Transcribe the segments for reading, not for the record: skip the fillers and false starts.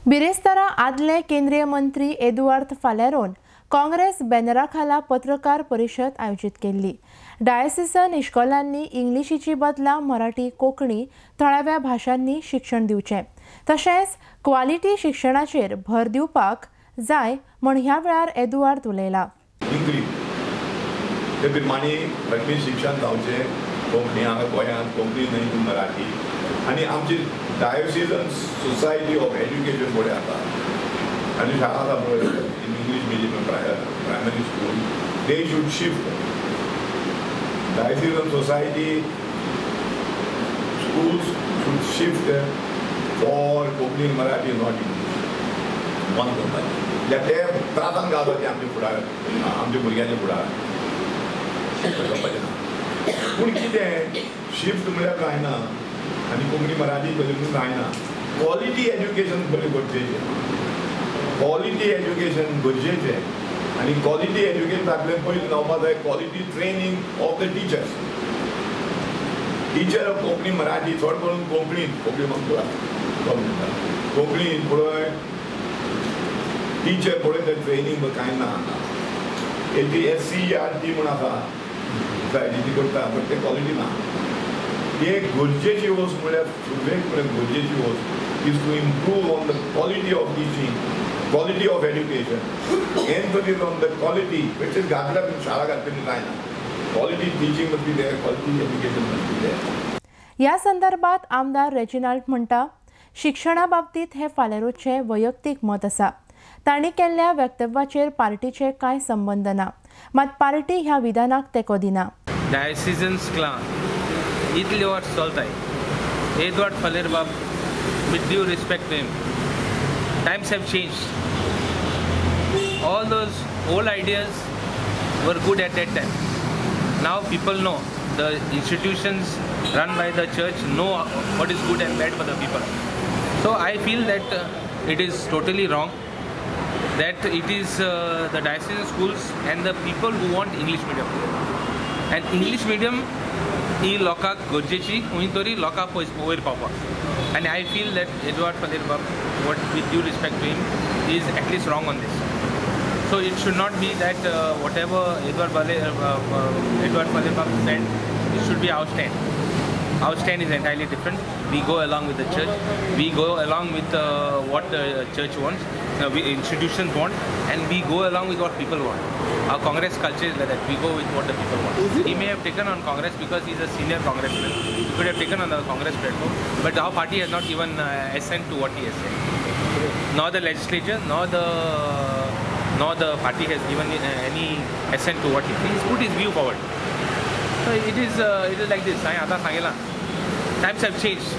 बिरेस्तारा आदले केंद्रीय मंत्री एदुआर्द फालेरोन काँग्रेस बॅनरा खाला पत्रकार परिशद आयोजीत केल्ली. डायसिसन इश्कोलांनी इंग्लिशीची बदला मराठी, कोंकणी थळाव्या भाशांनी शिक्षण दिवचें, तशेंच क्वालिटी शिक्षणाचेर भर दिवपाक जाय म्हण ह्या वेळार एदुआर्द उलयला. शिक्षण जावचें कोंकणी हांगा गोंयांत, कोंकणी न्हय मराठी. आनी आमची डायोसिजन सोसायटी ऑफ एज्युकेशन फुडें आसा आनी शाळा आसा पळय in English medium primary school, they should shift. Diocesan society schools should shift for Konkani, Marathi, not English. बंद करपाचें कित्याक ते त्रासान घालपाचे आमचे फुडार, आमच्या भुरग्यांचे फुडार करपाचें ना. पूण कितें शिफ्ट म्हळ्यार जायना आनी कोंकणी मराठी बरें म्हणून जायना. क्वॉलिटी एज्युकेशन बरें गरजेचें, क्वॉलिटी एज्युकेशन गरजेचें. आनी क्वॉलिटी एज्युकेशन आपल्यान पयलीं जावपा जाय quality training of the teachers. Teacher of Konkani Marathi चड करून कोंकणीन, कोंकणी म्हणटा कोंकणीन पळय टिचर पळय ते ट्रेनींग कांय ना. हेजी SCERT म्हूण आसा सोसायटी करता, बट ते क्वॉलिटी ना. एक गरजेची वस्त म्हळ्यार सुरवेक म्हळ्यार गरजेची वस्त is to improve on the quality of teaching, quality of education, emphasis on the quality, which is घातल्या शाळा घातली जायना. Quality teaching must be there, quality education must be there. ह्या संदर्भात आमदार रेजिनाल्ड म्हणटा, शिक्षणा बाबतीत हे फालेरोचे वैयक्तीक मत आसा. तांणी केल्ल्या वक्तव्याचेर पार्टीचे कांय संबंद ना, मात पार्टी ह्या विधानाक तेंको दिना. डायसिजन स्कूलां इतले वर्स चलताय. एदुआर्द फालेर बाब, with due respect to him, times have changed. All those old ideas were good at that time. Now people know, the institutions run by the church know what is good and bad for the people. So I feel that it is totally wrong, that it is the diocesan schools and the people who want English medium. And English medium ही लोकांक गरजेची, खंय तरी लोकांक वयर पावपाक. And I feel that Eduard Faleiro Bab, what with due respect to him, is at least wrong on this. So it should not be that whatever Eduard Faleiro Bab said, it should be our stand. Our stand is entirely different. We go along with the church. We go along with what the church wants, we institutions want, and we go along with what people want. Our Congress culture is like that. We go with what the people want. He may have taken on Congress because he's a senior congressman. He could have taken on the Congress platform, but our party has not given assent to what he has said. Nor the legislature, nor the party has given any assent to what he said. He's put his view forward. So it is like this. Times have changed.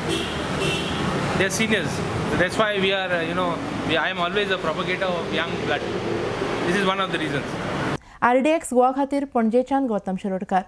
They are seniors. So that's why we are, I am always a propagator of young blood. This is one of the reasons. RDX Goa खातीर पणजेच्यान गौतम शिरोडकर.